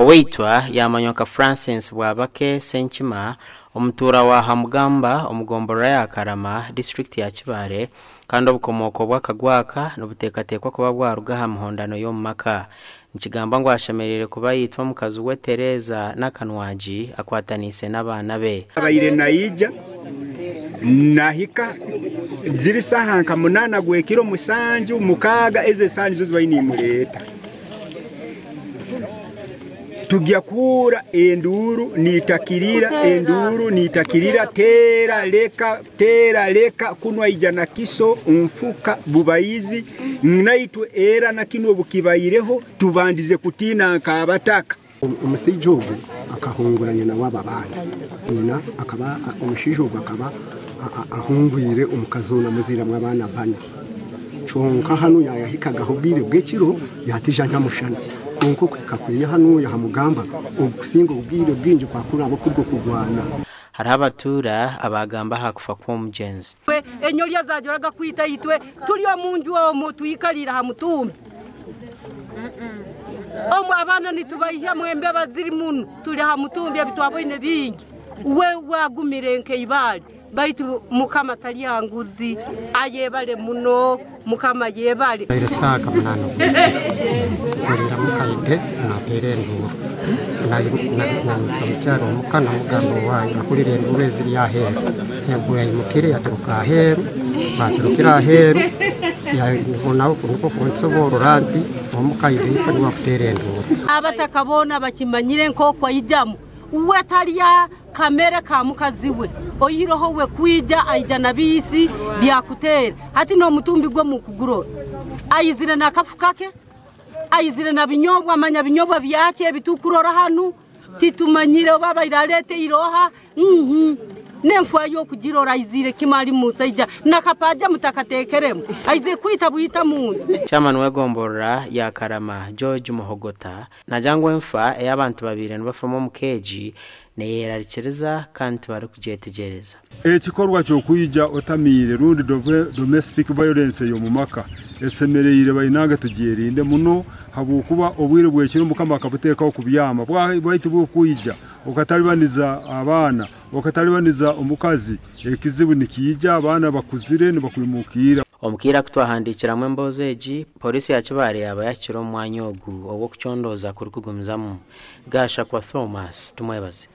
Owaitwa yamanywa nka Francis Bwabake Senkima, omutuura wa Hamugamba omu gomborora ya Karama, disiturikiti ya Kibaale kandi obukomooko bw'akagwa aka nibuteekateekwa kuba bwaruga aha mihondano y'omu maka. Nikigambwa ngu ashemereire kuba ayitwa omukazi we Tereza Nakanwagi akwataniise n'abaana be. Abaire naija nahika ziri saaha nka 8 gw'ekiro, 7, 6, ezo esaaha nizo zibaire nimureeta. Tugya kuhurra enduuru niitakirira, enduuru niitakirira, teera leka, teera leka, kunu aija na kiso, nfuka, bubaizi, naitwe era na kinu obukibaireho tubandize kutiina nk'abataka. Omushaija ogu akahungura nyina w'aba baana. Nyina akaba omushaija ogu akaba ahungwire omukazi onu amuzairemu abaana bana. Kyonka hanu yayahikagaho obwire bw'ekiro yatija nyamushana. Kwonka okuhika kweye hanu yahamugamba obukusinga obwire bwingi kwakuraba okurwo kugwana. Hariho abatuura abagamba aha kufa kw'omugyenzi. Enyolya zajoraga kwita itwe turi omu nju omu twikalire aha mutumbi. Omu abaana nitubaihyamu embeba ziri muno turi aha mutumbi ebi twaboine bingi. We wagumire nk'eibaare baitu Mukama taryanguzi ayebale muno Mukama yebale. Baire saaga 8 gw'ekiro mpurira mukaide nateera enduuru nanyitsa omukyara omuka namugamba owange ahurira enduuru eziri aheeru nibwo yaimukire yaturuka aheeru baturukire aheeru nawe nikwo kunsoborora nti omukaide ife niwe akuteera enduuru. Abataka boona bakimanyire nk'oku aijamu uwe tarya kamere ka mukazi we oyiroho we kwija aija na biisi byakutera hati n'omutumbi gwe mukugurora aizire nakafu kake aizire na binyobwa amanya binyobwa byakye ebitukurora hanu titumanyire oba abaire aleete iroha nenfwa y'okugirora aizire kimali musaija nakapaja mutakatekeremu aize kwita bwita muntu. Chairman w'egomborora ya Karama George Muhogota nagira ngu enfa ey'abantu babiri nibafamu omu keegi neyerarikiriza kandi tibarikugyetegyereza. Ekikorwa ky'okwija otamiire rundi domestic violence ey'omu maka esemereire bainange tugyerinde muno habwokuba obwire bw'ekiro Mukama akabuteekaho kubyama bwaitu bw'okwija okatalibaniza abaana okatalibaniza omukazi ekizibu nikiija abaana bakuzire nibakwimukiira. Omukiira kutwahandiikiramu emboozi egi polisi ya Kibaale yaba yahikire omu mwanya ogu ogw'okucondooza kurikugumizamu. Gashakwa Thomas, tumwebaze.